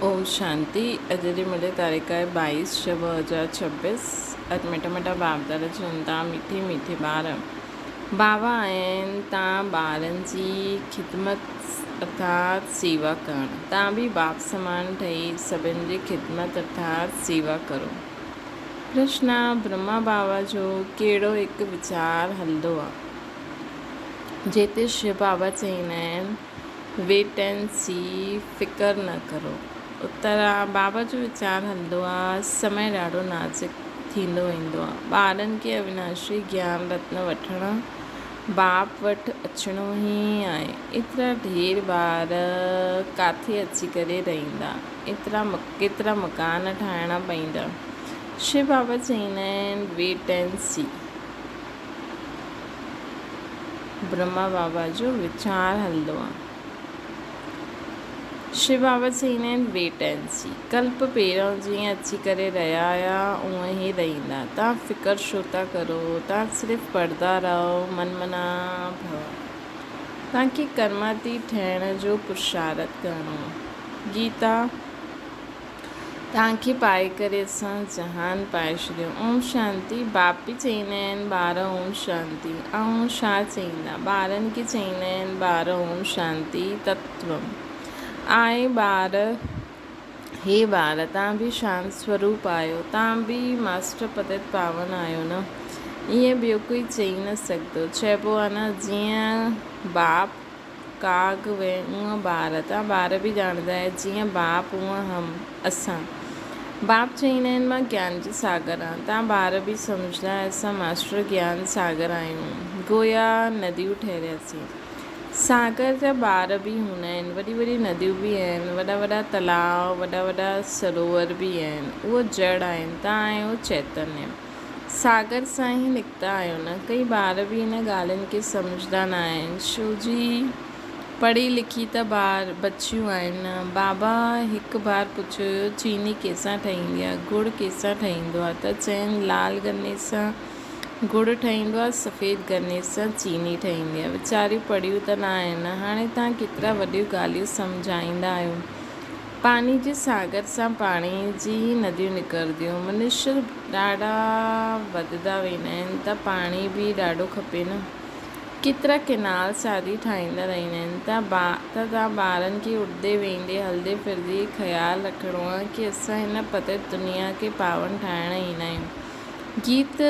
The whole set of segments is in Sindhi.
اوم شانتي اڄ جي ملي تاريخ آهي 22 ڇهه 2026 اڄ مٺا مٺا بابدار چون ٿا مٺي مٺي ٻار بابا آهن تان ٻارن جي خدمت ارٿات سيوا ڪرڻ تان به باپ سمان ٺهي سڀن جي خدمت ارٿات سيوا ڪرو پرشن برهما بابا جو ڪهڙو هڪ ويچار هلندو آ جيتي شو بابا چئيندا آهن ويٽ اينڊ سي، فڪر نه ڪرو. اتر آ، بابا جو ويچار هلندو آ، سمي ڏاڍو نازڪ ٿيندو ويندو آ. ٻارن کي اويناشي گيان رتن وٺڻ باپ وٽ اچڻو ئي آهي. ايترا ڍير ٻار ڪاٿي اچي ڪري رهندا؟ ايترا ڪيترا مڪان ٺاهڻا پئيندا؟ شو بابا چئيندا آهن، ويٽ اينڊ سي. برهما بابا جو ويچار هلندو آ. شو بابا چئيندا آهن ويٽ اينڊ سي. ڪلپ پهريون جيئن اچي ڪري رهيا هيا اونئن ئي رهيندا. توهان فڪر ڇو ٿا ڪرو. توهان صرف پڙهندا رهو من منا ڀو. توهان کي ڪرماتيت ٺهڻ جو پرشارٿ ڪرڻو آ. گيتا. توهان کي پائي ڪري اسان جهان پائي ڇڏيو. اوم شانتي باپ به چئيندا آهن ٻار اوم شانتي آئون ڇا چئيندا ٻارن کي چئيندا آهن ٻار اوم شانتي تتوم آهي ٻار هي ٻار توهان به شانت سوروپ آهيو توهان به ماسٽر پتيت پاون آهيو نه ائين ٻيو ڪوئي چئي نه سگهندو چئبو آهي نه جيئن باپ ڪاڳ وي اونء ٻار، تان ٻار به ڄاڻندا آهيو، جيئن باپ اونء هم، اسان. باپ چئيندا آهن مان گيان جو ساگر آهيان، تان ٻار به سمجهندا آهيو اسان ماسٽر گيان ساگر آهيون. گويا نديون ٺهرياسين. ساگر جا ٻار به هوندا آهن، وڏيون وڏيون نديون به آهن، وڏا وڏا تلاء، وڏا وڏا سروور به آهن. اهو جڙ آهن، تان آهيو چيتنيه. ساگر سان ئي نڪتا آهيو نه. ڪئي ٻار به ان ڳالهين کي سمجهندا نه آهن. شو جي پڙهي لکي ته ٻار بچيون آهن نه. بابا هڪ بار پڇيو هيو چيني ڪيسان ٺهيندي آهي، ڳڙ ڪيسان ٺهيندو آهي ته چين لال گني سان ڳڙ ٺهيندو آهي سفيد گني سان چيني ٺهيندي آهي. ويچاريون پڙهيون ته نه آهن نه. هاڻي توهان ڪيترا وڏيون ڳالهيون سمجهائيندا آهيو. پاڻي جي ساگر سان پاڻي جي ئي نديون نڪرنديون. منش ڏاڍا وڌندا ويندا آهن ته پاڻي به ڏاڍو کپي نه. ڪيترا ڪئنال سادي ٺاهيندا رهندا آهن ته توهان ٻارن کي اڏندي ويندي هلندي ڦرندي خيال رکڻو آهي ڪي اسان هن پتيت دنيا کي پاون ٺاهڻ ايندا آهيون. گيت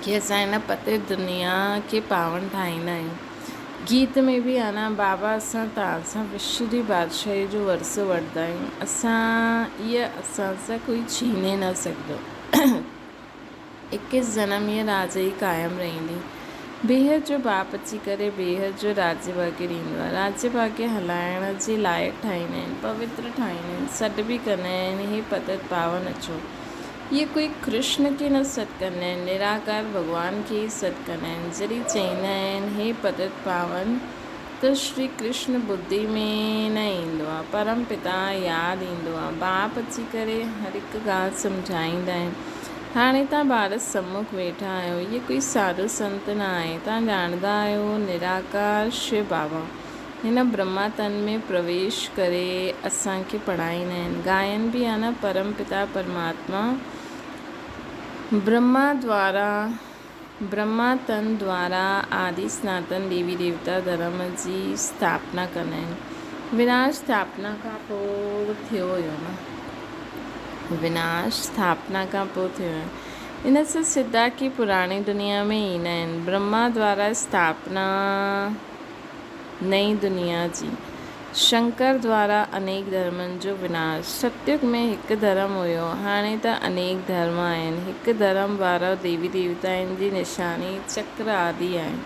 کي اسان هن پتيت دنيا کي پاون ٺاهيندا آهيون. گيت ۾ به آنا بابا اسان توهان سان وشو جي بادشاهي جو ورثو وٺندا آهيون. اسان اها اسان سان ڪوئي ڇيني نه سگهندو. ايڪيس جنم هيء راجائي قائم رهندي. بيحد جو باپ اچي ڪري بيحد جو راجيه ڀاڳيه ڏيندو آهي. راجيه ڀاڳيه هلائڻ جي لائق ٺاهيندا آهن، پوتر ٺاهيندا آهن، سڏ به ڪندا آهن، هي پتيت پاون اچو. اهي ڪوئي ڪرشن کي نه سڏ ڪندا آهن، نراڪار ڀڳوان کي ئي سڏ ڪندا آهن. جڏهن چئيندا آهن، هي پتت پاون ته شري ڪرشن ٻڌي ۾ نه ايندو آهي، پرم پتا ياد ايندو آهي. باپ اچي ڪري هر هڪ ڳالهه سمجهائيندا آهن. هاڻي توهان ٻار سمک ويٺا آهيو، اهي ڪوئي ساڌو سنت نه آهي، توهان ڄاڻندا آهيو نراڪار شو بابا. هن برهما تن ۾ پرويش ڪري اسان کي پڙهائيندا آهن. ڳائن به آ نه پرم پتا پرماتما برهما دوارا برهما تن دوارا آدي سناتن ديوي ديوتا ڌرم جي اسٿاپنا ڪندا آهن. وناش اسٿاپنا کان پوء ٿيو هيو نه. وناش اسٿاپنا کان پوء ٿيو هيو. ان سان سڌا ڪي پراڻي دنيا ۾ ايندا آهن. برهما دوارا اسٿاپنا نئين دنيا جي. شنڪر دوارا انيڪ ڌرمن جو وناش. ستيگ ۾ هڪ ڌرم هيو، هاڻي ته انيڪ ڌرم آهن. هڪ ڌرم وارا ديوي ديوتائن جي نشاني چڪر آدي آهن.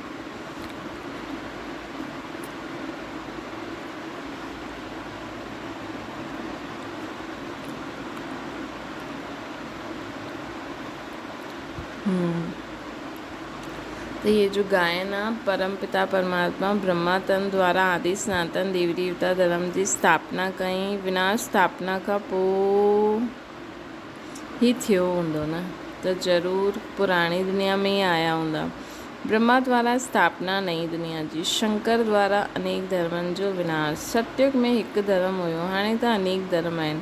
ته هي جو گائن آ، پرم پتا پرماتما برهما تن دوارا آدي سناتن ديوي ديوتا ڌرم جي اسٿاپنا ڪئي. وناش اسٿاپنا کان پوء هي ٿيو هوندو نه ته ضرور پراڻي دنيا ۾ ئي آيا هوندا. برهما دوارا اسٿاپنا نئين دنيا جي، شنڪر دوارا انيڪ ڌرمن جو وناش. ستيگ ۾ هڪ ڌرم هيو، هاڻي ته انيڪ ڌرم آهن.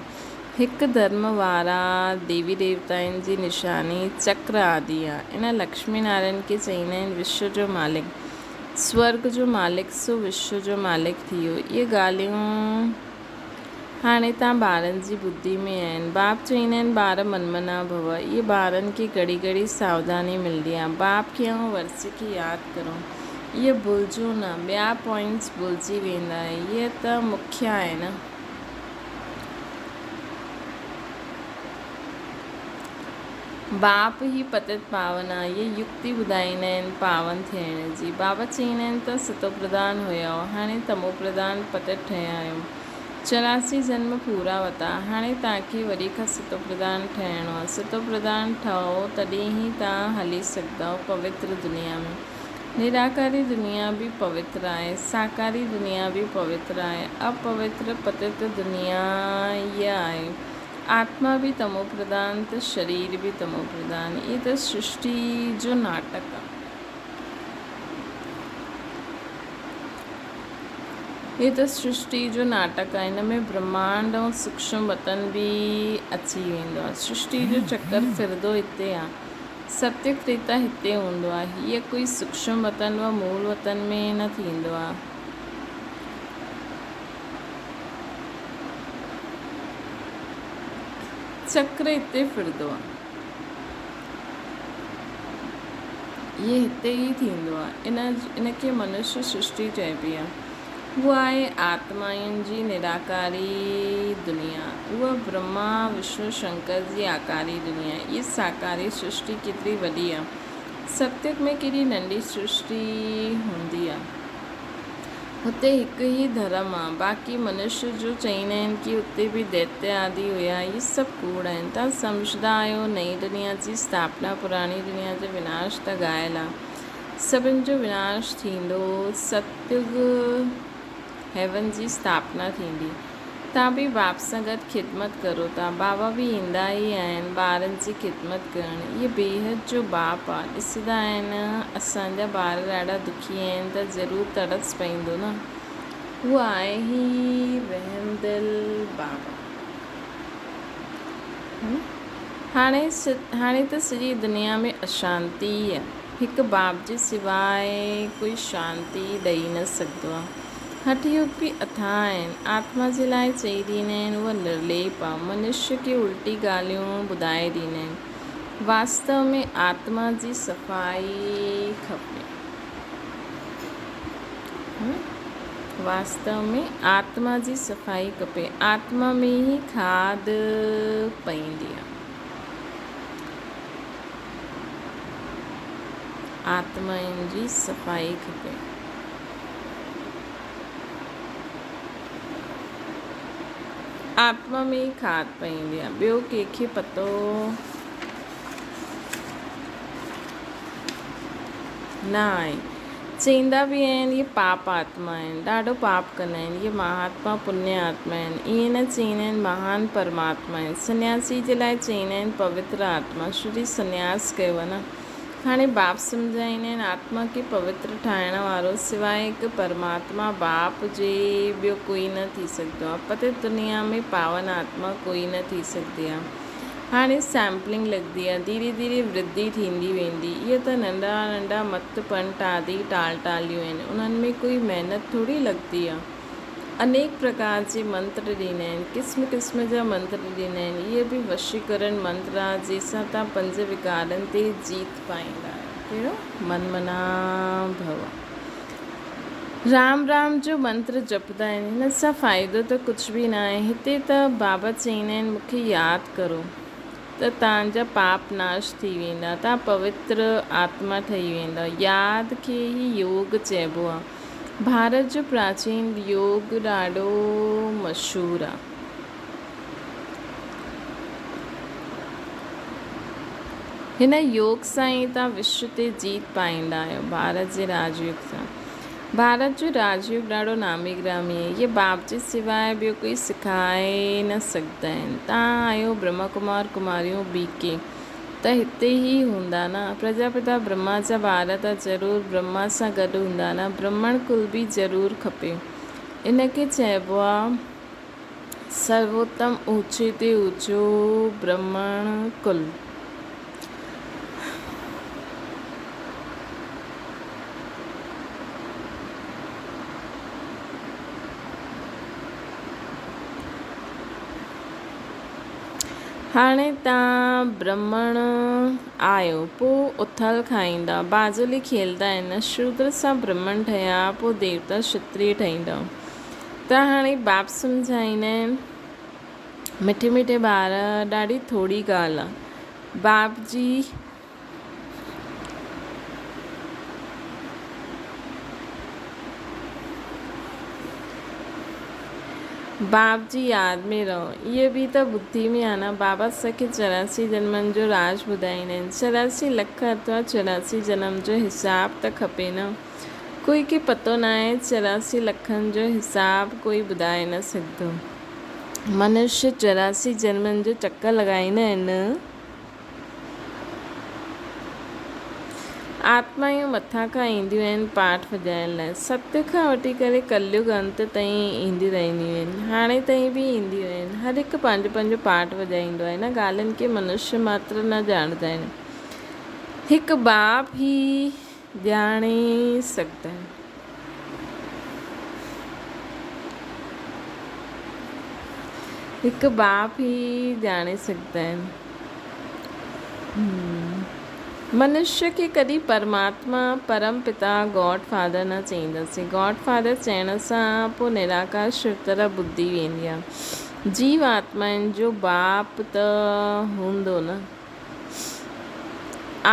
هڪ ڌرم وارا ديوي ديوتائن جي نشاني چڪر آدي آ. ان لڪشمي نارائڻ کي چئيندا آهن وشو جو مالڪ. سورڳ جو مالڪ سو وشو جو مالڪ ٿي ويو. اهي ڳالهيون هاڻي تان ٻارن جي ٻڌي ۾ آهن. باپ چئيندا آهن ٻار منمنا ڀو. اهي ٻارن کي گهڙي گهڙي ساوڌاني ملندي آ. باپ کي ۽ ورثي کي ياد ڪرو. اهي ڀلجو نه. ٻيا پوائنٽس ڀلجي ويندا. اهي ته مکيه آهن. باپ هي پتت پاون آ، اهي يڪتي ٻڌائيندا آهن پاون ٿيڻ جي. بابا چئيندا آهن ته ستوپرڌان هيؤ، هاڻي تموپرڌان پتت ٺهيا آهيو. 84 جنم پورا وتا، هاڻي توهان کي وري کان ستوپرڌان ٺهڻو آ. ستوپرڌان ٺهو تڏهن ئي توهان هلي سگهندؤ پوتر دنيا ۾. نراڪاري دنيا به پوتر آهي، ساڪاري دنيا به پوتر آهي، اپوتر پتت دنيا ئي آهي. آتما به تمو پرڌان ته شرير به تمو پرڌان. اهي ته سرشٽي جو ناٽڪ آ. اهي ته سرشٽي جو ناٽڪ آ. هن ۾ برهمانڊ ۽ سوڪشم وطن به اچي ويندو آ. سرشٽي جو چڪر ڦرندو هتي آ. ستيگ تريتا هتي هوندو آ. هيء ڪوئي سوڪشم وطن و مول وطن ۾ نه ٿيندو آ. چڪر هتي ڦرندو آ. اهي هتي ئي ٿيندو آ. ان کي منشيه سرشٽي چئبي آ. هوء آهي آتمائن جي نراڪاري دنيا. هوء برهما، وشنو، شنڪر جي آڪاري دنيا. اهي ساڪاري سرشٽي ڪيتري وڏي آ. ستيگ ۾ ڪيڏي ننڍي سرشٽي هوندي آ. هتي هڪ ئي ڌرم آ. باقي منشيه جو چئيندا آهن ڪي اتي به ديتيه آدي هيا اهي سڀ ڪوڙ آهن. توهان سمجهندا آهيو نئين دنيا جي اسٿاپنا پراڻي دنيا جو وناش ته ڳائل آ. سڀن جو وناش ٿيندو ستيگ هيون جي اسٿاپنا ٿيندي. توهان به باپ سان گڏ خدمت ڪرو ٿا. بابا به ايندا ئي آهن ٻارن جي خدمت ڪرڻ. اهي بيحد جو باپ آ. ڏسندا آهن اسان جا ٻار ڏاڍا دکي آهن ته ضرور ترس پئيندو نه. هو آهي ئي رحمدل بابا. هاڻي هاڻي ته سڄي دنيا ۾ اشانتي ئي آ. هڪ باپ جي سواء ڪوئي شانتي ڏئي نه سگهندو آ. هٺ يوگ به اٿاهه آهن. آتما جي لاء چئي ڏيندا آهن اها نرليپ آ. منشيه کي الٽي ڳالهيون ٻڌائي ڏيندا آهن. واستو ۾ آتما جي صفائي کپي. واستو ۾ آتما جي صفائي کپي. آتما ۾ ئي کاڌ پئيندي آ. آتمائن جي صفائي کپي. آتما ۾ ئي کاڌ پئيندي آ، ٻيو ڪنهن کي پتو نه آهي. چئيندا به آهن اهي پاپ آتما آهن، ڏاڍو پاپ ڪندا آهن، اهي مهاتما پڃ آتما آهن، ائين نه چئيندا آهن مهان پرماتما آهن. سنياسي جي لاء چئيندا آهن پوتر آتما، شري سنياس ڪيو آهي نه. هاڻي باپ سمجهائيندا آهن آتما کي پوتر ٺاهڻ وارو سواء هڪ پرماتما باپ جي ٻيو ڪوئي نه ٿي سگهندو آهي. پتت دنيا ۾ پاون آتما ڪوئي نه ٿي سگهندي آهي. هاڻي سيمپلنگ لڳندي آهي، ڌيري ڌيري ورڌي ٿيندي ويندي. اهي ته ننڍا ننڍا مت پنٽ آدي ٽال ٽاليون آهن، انهن ۾ ڪوئي محنت ٿوري لڳندي آهي. انيڪ پرڪار جي منتر ڏيندا آهن، قسم قسم جا منتر ڏيندا آهن. اهي به وشيڪرڻ منتر آهي، جنهن سان توهان پنج وڪارن تي جيت پائيندا آهيو. ڪهڙو؟ من منا ڀو. رام رام جو منتر جپندا آهن، هن سان فائدو ته ڪجهه به ناهي. هتي ته بابا چئيندا آهن مون کي ياد ڪرو ته توهان جا پاپ ناش ٿي ويندا، توهان پوتر آتما ٺهي ويندؤ. ياد کي ئي يوگ چئبو آهي. ڀارت جو پراچين يوگ ڏاڍو مشهور آهي. هن يوگ سان ئي توهان وشو تي جيت پائيندا آهيو. ڀارت جي راج يوگ سان. ڀارت جو راج يوگ ڏاڍو نامي گرامي آهي. هيء باپ جي سواء ٻيو ڪوئي سکائي نه سگهندا آهن. توهان آهيو برهما ڪمار ڪماريون بي ڪي. ته هتي ئي هوندا نه. پرجاپتا برهما جا ٻار ته ضرور برهما سان گڏ هوندا نه. برهمڻ ڪل به ضرور کپي. ان کي چئبو آ سرووتم اوچي تي اوچو برهمڻ ڪل. هاڻي تان برهمڻ آيو، پوء اٿل کائيندا، باجولي کيلدا آهن. شودر سان برهمڻ ٺهيا، پوء ديوتا شتري ٺهيندا. ته هاڻي باپ سمجهائيندا آهن، مٺي مٺي ٻار، ڏاڍي ٿوري ڳالهه آ. باپ جي. باپ جي ياد ۾ رهو. اهي به ته ٻڌي ۾ آ نه. بابا اسان کي 84 جنمن جو راز ٻڌائيندا آهن. 84 لک اٿوا 84 جنم جو حساب ته کپي نه. ڪوئي کي پتو ناهي. 84 لکن جو حساب ڪوئي ٻڌائي نه سگهندو. منشي 84 جنمن جو چڪر لڳائيندا آهن. آتمائون مٿان کان اينديون آهن پاٺ وڄائڻ لاء. ست کان وٺي ڪري ڪليگ انت تائين اينديون رهنديون آهن. هاڻي تائين به اينديون آهن. هر هڪ پنهنجو پنهنجو پاٺ وڄائيندو آهي. ان ڳالهين کي منشي ماتر نه ڄاڻندا آهن. هڪ باپ ئي ڄاڻي سگهندا آهن. هڪ باپ ئي ڄاڻي سگهندا آهن. منشي کي ڪڏهن پرماتما، پرم پتا، گاڊ فادر نه چئينداسين. گاڊ فادر چئڻ سان پوء نراڪار شو طرف ٻڌي ويندي آهي. جيو آتمائن جو باپ ته هوندو نه.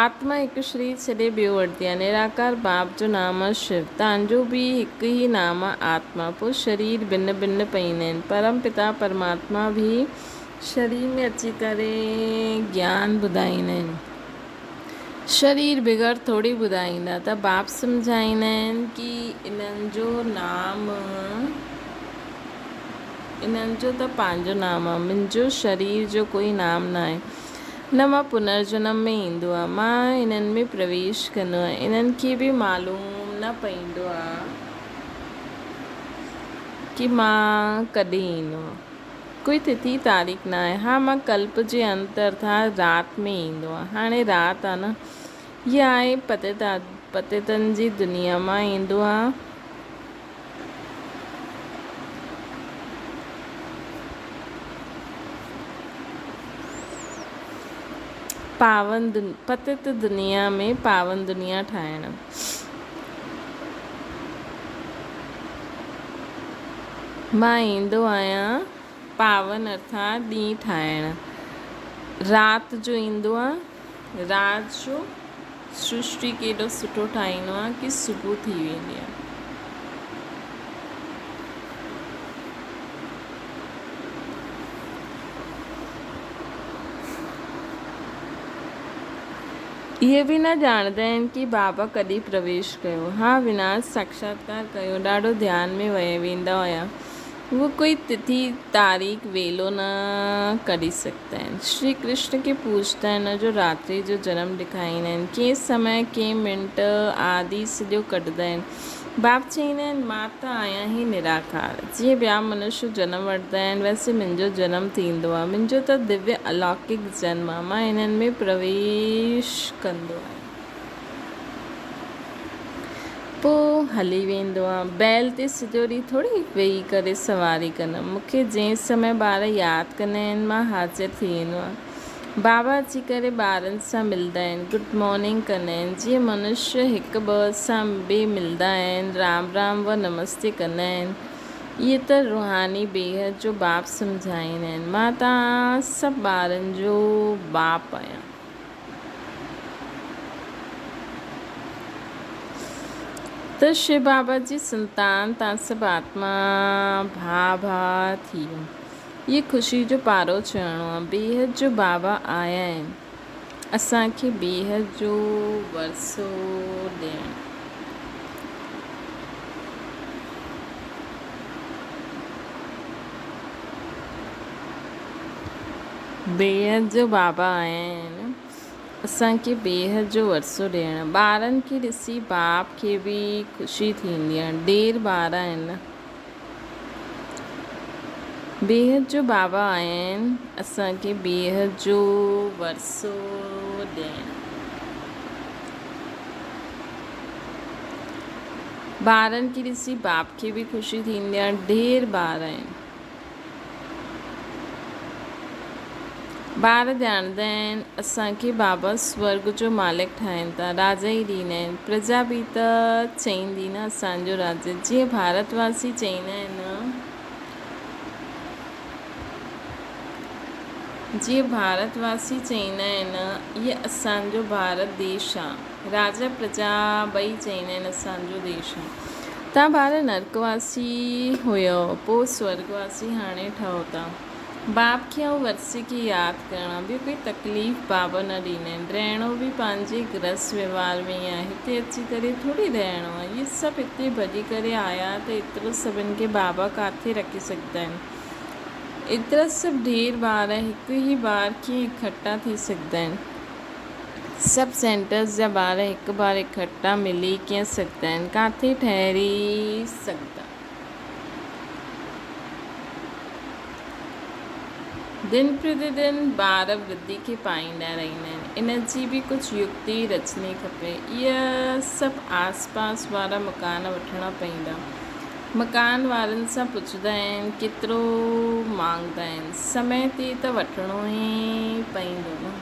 آتما هڪ شرير ڇڏي ٻيو وٺندي آهي. نراڪار باپ جو نام آهي شو. تنهنجو به هڪ ئي نام آهي آتما. پوء شرير ڀن ڀن پئيندا آهن. پرم پتا پرماتما به شرير ۾ اچي ڪري گيان ٻڌائيندا آهن. شرير بغير ٿوري ٻڌائيندا ته باپ سمجهائيندا آهن ڪي انهن جو نام انهن جو ته پنهنجو نام آهي منهنجو شرير جو ڪوئي نام ناهي نه مان پنرجنم ۾ ايندو آهيان مان انهن ۾ پرويش ڪندو آهيان انهن کي به معلوم نه پئيندو آهي ڪي مان ڪڏهن ايندو آهيان. ڪوئي تٿي تاريخ نه آهي. ها مان ڪلپ جي انت ارٿات رات ۾ ايندو آهيان. هاڻي رات آ نه. هيء آهي پتيتن جي دنيا مان ايندو آهيان. پاون پتيت دنيا ۾ پاون دنيا ٺاهڻ. مان ايندو آهيان پاون ارٿات ڏينهن ٺاهڻ. رات جو ايندو آ. رات جو سرشٽي ڪيڏو سٺو ٺاهيندو آ ڪي صبح ٿي ويندي آ. اهي به نه ڄاڻندا آهن ڪي بابا ڪڏهن پرويش ڪيو. ها وناش ساڪشاتڪار ڪيو. ڏاڍو ڌيان ۾ ويندا هيا. هو ڪوئي تٿي تاريخ ويلو نه ڪڍي سگهندا آهن. شري ڪرشن کي پوڄندا آهن جو راتري جو جنم ڏيکاريندا آهن. ڪنهن سمي ڪنهن منٽ آدي سڄو ڪڍندا آهن. باپ چئيندا آهن، مان ته آهيان ئي نراڪار. جيئن ٻيا منشي جنم وٺندا آهن، ويسي منهنجو جنم ٿيندو آهي. منهنجو ته دويه الوڪڪ جنم آهي. مان انهن ۾ پرويش ڪندو آهيان. پوء هلي ويندو آهيان. بيل تي سڄو ڏينهن ٿوري ويهي ڪري سواري ڪندم. مون کي جنهن سمي ٻار ياد ڪندا آهن، مان حاضر ٿي ويندو آهيان. بابا اچي ڪري ٻارن سان ملدا آهن، گڊ مارننگ ڪندا آهن، جيئن منشي هڪ ٻئي سان به ملدا آهن، رام رام و نمستي ڪندا آهن. اهي ته روحاني بيحد جو باپ سمجهائيندا آهن. مان توهان سڀ ٻارن جو باپ آهيان. ته شو بابا جي سنتان توهان سڀ آتما ڀاء ڀاء ٿي ويو. هيء خوشيء جو پارو چڙهڻو آ. بيحد جو بابا آيا آهن اسان کي بيحد جو ورثو ڏيڻ. بيحد جو بابا آيا آهن اسان کي بيحد جو ورثو ڏيڻ. ٻارن کي ڏسي باپ کي به خوشي ٿيندي آهي. ڊير ٻار آهن. بيحد جو بابا آهن. اسان کي بيحد جو ورثو ڏيڻ. ٻارن کي ڏسي باپ کي به خوشي ٿيندي آهي. ڍير ٻار آهن. ٻار ڄاڻندا آهن اسان کي بابا سورڳ جو مالڪ ٺاهين ٿا، راجا ئي ڏيندا آهن. پرجا به ته چئيندي نه اسان جو راجا، جيئن ڀارت واسي چئيندا آهن نه. جيئن ڀارت واسي چئيندا آهن نه هيء اسان جو ڀارت ديش آ. راجا پرجا ٻئي چئيندا آهن اسان جو ديش آ. تان ٻار نرڪ واسي هيؤ پوء سورڳ واسي هاڻي ٺهو ٿا. باپ کي ۽ ورثي کي ياد ڪرڻ آ. ٻيو ڪوئي تڪليف بابا نه ڏيندا آهن. رهڻو به پنهنجي گرهست وهنوار ۾ ئي آ. هتي اچي ڪري ٿوري رهڻو آ. اهي سڀ هتي ڀڄي ڪري آيا ته ايترو سڀن کي بابا ڪاٿي رکي سگهندا آهن. ايترا سڀ ڍير ٻار هڪ ئي بار ڪيئن اڪٺا ٿي سگهندا آهن. سڀ سينٽرز جا ٻار هڪ بار اڪٺا ملي ڪيئن سگهندا آهن؟ ڪاٿي ٺهري سگهندا؟ دن پرتي دن ٻار ورڌي کي پائيندا رهندا آهن. ان جي به ڪجهه يڪتي رچڻي کپي. اهي سڀ آس پاس وارا مڪان وٺڻا پئيندا. مڪان وارن سان پڇندا آهن ڪيترو مانگدا آهن. سمي تي ته وٺڻو ئي پئيندو نه.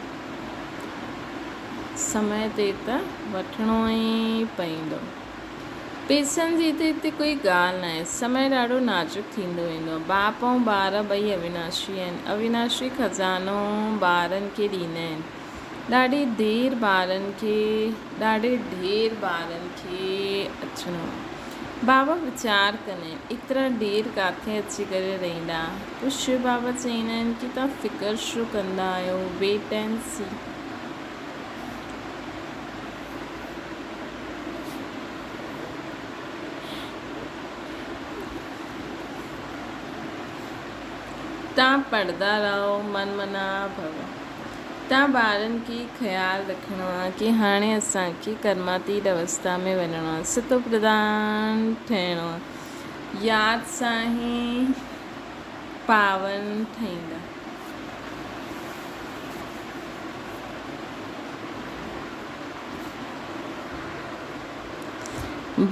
سمي تي ته وٺڻو ئي پئيندو. پيسن جي ته هتي ڪوئي ڳالهه ناهي. سمي ڏاڍو نازڪ ٿيندو ويندو آهي. باپ ۽ ٻار ٻئي اويناشي آهن. اويناشي خزانو ٻارن کي ڏيندا آهن. ڏاڍي دير ٻارن کي ڏاڍي ڍير ٻارن کي اچڻو آهي. بابا ويچار ڪندا آهن، ايترا ڍير ڪاٿي اچي ڪري رهندا؟ پوء شو بابا چئيندا آهن ڪي توهان فڪر ڇو ڪندا آهيو، ويٽ اينڊ سي. توهان پڙهندا رهو، من منا ڀو. توهان ٻارن کي خيال رکڻو آهي ڪي هاڻي اسان کي ڪرماتيت اوستا ۾ وڃڻو آهي، ستو پرڌان ٺهڻو آهي، ياد سان ئي پاون ٺهيندا.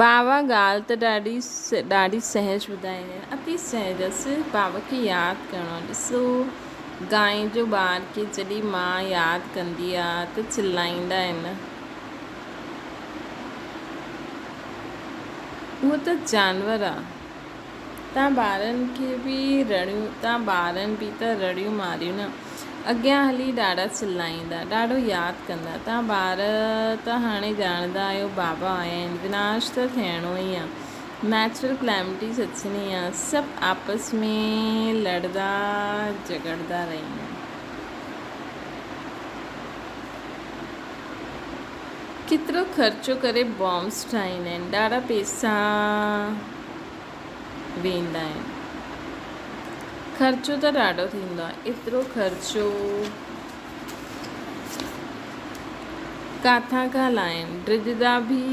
بابا ڳالهه ته ڏاڍي ڏاڍي سهج ٻڌائيندا آهن، اتي سهج آهي، صرف بابا کي ياد ڪرڻو آهي، ڏسو گانء جو ٻار کي جڏهن ماء ياد ڪندي آ ته چلائيندا آهن. اهو ته جانور آ. تان ٻارن کي به رڙيون تان ٻارن به ته رڙيون ماريون نه. اڳيان هلي ڏاڍا چلائيندا. ڏاڍو ياد ڪندا. تان ٻار ته هاڻي ڄاڻندا آهيو بابا آيا آهن. وناش ته ٿيڻو ئي آ. نيچرل ڪليمٽيز اچڻي آ. سڀ آپس ۾ لڙدا جهڳڙدا رهندا. ڪيترو خرچو ڪري بامس ٺاهيندا آهن. ڏاڍا پيسا ويندا آهن. خرچو ته ڏاڍو ٿيندو آهي. ايترو خرچو ڪاٿان کان لاهين. ڊڄندا به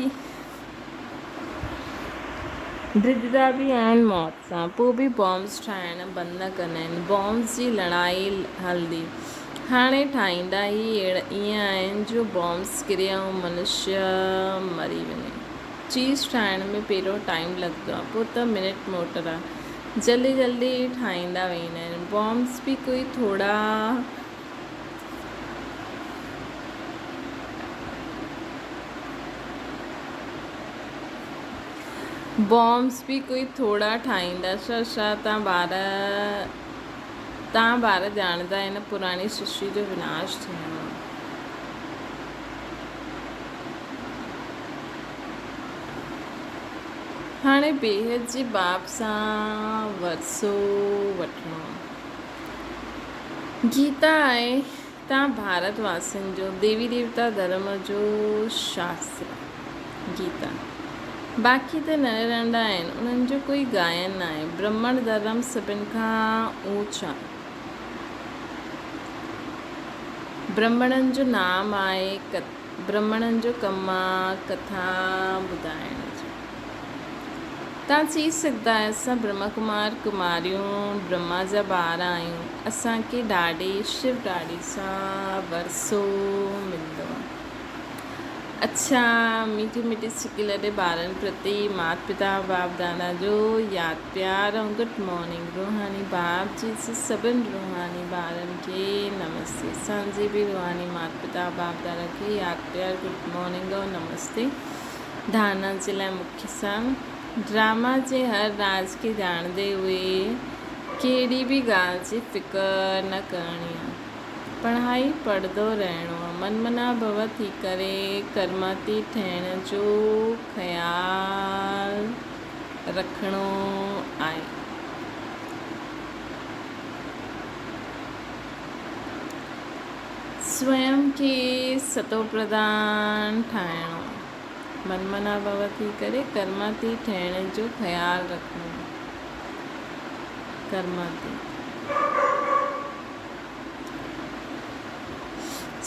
ڊڄندا به آهن موت سان. پوء به بامس ٺاهڻ بند نه ڪندا آهن. بامس جي لڙائي هلندي. هاڻي ٺاهيندا ئي ائين آهن جو بامس ڪري ۽ منشيه مري وڃي. چيز ٺاهڻ ۾ پهريون ٽائيم لڳندو آهي پوء ته منٽ موٽر آهي. جلدي جلدي ٺاهيندا ويندا آهن. بامس به ڪوئي ٿورا. بامس به ڪوئي ٿورا ٺاهيندا ڇا ڇا تان ٻار تان ٻار ڄاڻندا هن پراڻي سرشٽي جو وناش ٿيڻو آهي. هاڻي بيحد جي باپ سان ورثو وٺڻو آهي. گيتا آهي تان ڀارت واسين جو ديوي ديوتا ڌرم جو شاستر گيتا. باقي ته ننڍا ننڍا آهن انهن جو ڪوئي گائن ناهي. برهمڻ ڌرم سڀن کان اوچ آهي. برهمڻن جو نام آهي، برهمڻن جو ڪم آ ڪٿا ٻڌائڻ جو. توهان چئي سگهندا آهيو اسان برهما ڪمار ڪماريون برهما جا ٻار آهيون، اسان کي ڏاڏي شو ڏاڏي سان ورثو ملندو آهي. اڇا ميٺي ميٺي سڪي لڏي ٻارن پرتي مات پتا باپ دادا جو ياد پيار ۽ گڊ مارننگ روحاني باپ جي سڀن روحاني ٻارن کي نمستي اسان جي به روحاني مات پتا باپ دادا کي ياد پيار گڊ مارننگ ۽ نمستي ڌارنا جي لاء مکيه سان ڊراما جي هر راز کي ڄاڻندي هئي ڪهڙي به ڳالهه جي فڪر نه ڪرڻي آ پڙهائي پڙهندو رهڻو آ من منا ڀو ٿي ڪري ڪرماتي ٺهڻ جو خيال رکڻو آهي. سويم کي ستوپرڌان ٺاهڻو آهي. من منا ڀو ٿي ڪري ڪرماتي ٺهڻ جو خيال رکڻو آهي. ڪرماتي.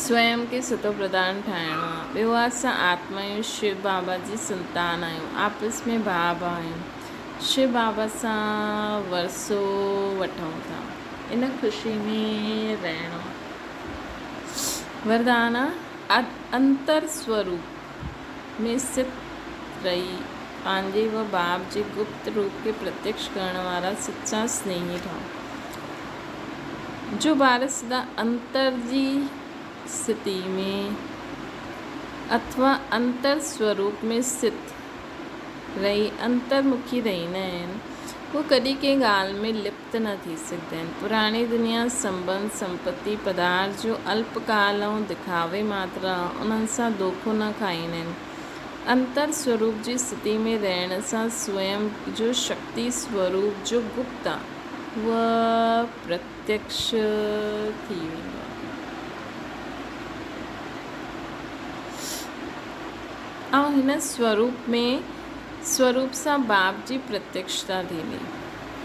سويم کي ستو پرڌان ٺاهڻو آهي. ٻيو اسان آتمايون شو بابا جي سنتان آهيون. آپس ۾ ڀاء ڀاء آهيون. شو بابا سان ورثو وٺون ٿا. ان خوشي ۾ رهڻو آهي. وردان آهي انتر سوروپ ۾ ست رهي پنهنجي و باب جي گپت روپ کي پرتيڪش ڪرڻ وارا سچا سنيهي ٺهو. جو ٻار سدا انتر جي اسٿتي ۾ اٿوا انتر سوروپ ۾ اسٿت رهي انترمکي رهندا آهن، هو ڪڏهن ڪنهن ڳالهه ۾ لپت نه ٿي سگهندا آهن. پراڻي دنيا سنٻنڌ، سمپتي، پدارٿ جو الپ ڪال ۽ دکاوي ماتر انهن سان دوکو نه کائيندا آهن. انتر سوروپ جي اسٿتي ۾ رهڻ سان سوئم جو شڪتي سوروپ جو گپت آهي. هوء پرتيڪش ٿي ويندو آهي. ۽ هن سوروپ ۾ سوروپ سان باپ جي پرتيڪشتا ٿيندي.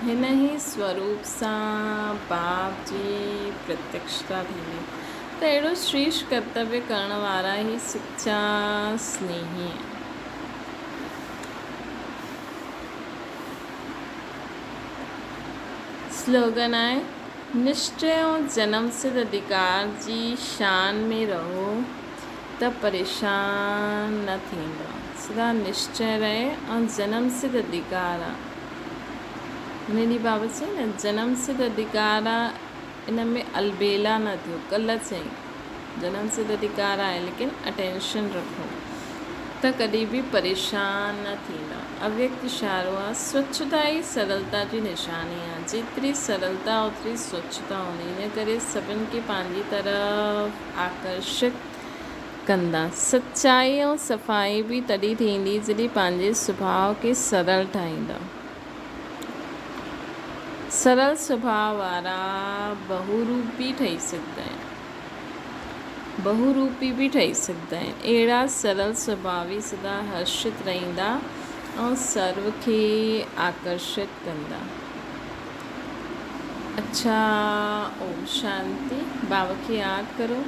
هن ئي سوروپ سان باپ جي پرتيڪشتا ٿيندي ته اهڙو شريش ڪرتويه ڪرڻ وارا ئي سچا سنيهي آهن. سلوگن آهي، نشچي ۽ جنم سڌ اڌڪار جي شان ۾ رهو ته پريشان نه ٿيندؤ. سدا نشچي رهي ۽ جنم سڌ اڌڪار آ. هن ڏينهن بابا چيائين نه جنم سڌ اڌڪار آ ان ۾ البيلا نه ٿيو. ڪلهه چيائين جنم سڌ اڌڪار آهي ليڪن اٽينشن رکو ته ڪڏهن به پريشان نه ٿيندا. اويڪت اشارو آ سوڇتا ئي سرلتا جي نشاني آ. جيتري سرلتا اوتري سوڇتا هوندي ان ڪري سڀن کي پنهنجي طرف آڪرشت ڪندا. سچائي ۽ صفائي به تڏهن ٿيندي جڏهن پنهنجي سڀاء کي سرل ٺاهيندا. سرل سڀاء وارا بهوروپي ٺهي سگهندا آهن. بهوروپي به ٺهي سگهندا آهن. اهڙا سرل سڀاوي سدا هرشت رهندا ۽ سرو کي آڪرشت ڪندا. اڇا اوم شانتي. بابا کي ياد ڪرو.